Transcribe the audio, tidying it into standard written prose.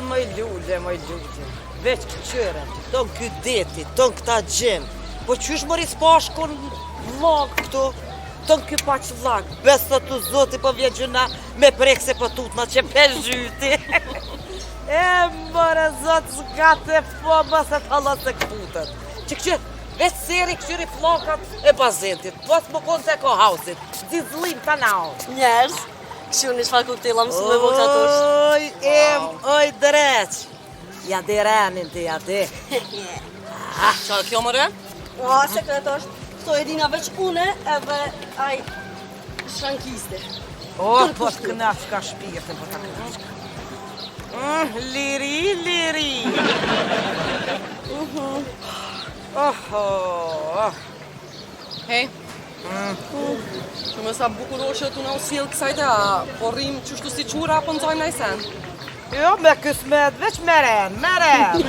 moj lule, moj lule. Veç këqyre, tonë ky deti, tonë këta gjem. Po qysh mori s'pashkun vllog këtu, tonë ky paç vllag. Besa të zoti po vjen gjynah me prek se po tutna që pe zhyti. E more zot s'ka të po më se të se këputet. Që këqyr, veç seri këqyri pllakat e bazentit, po s'më konë të Eco House-it, zizlim të nao. Njerëz, kështu çfarë koktejla mësu me bo këta tush. Oj, em, oj, dreq. Ja di renin ti, ja di. Qa kjo more? Ua, sekret është, këto e dina veç une edhe aj shankisti. O, po të knaqka shpirtin, po të knaqka. Mm, liri, liri. Oho, oh. Hej. Që me sa bukuroshe tu na u sjell kësaj të, a po rrim qështu si qura apo nxojmë naj sen? Jo, me kësmet, veç me ren, me ren.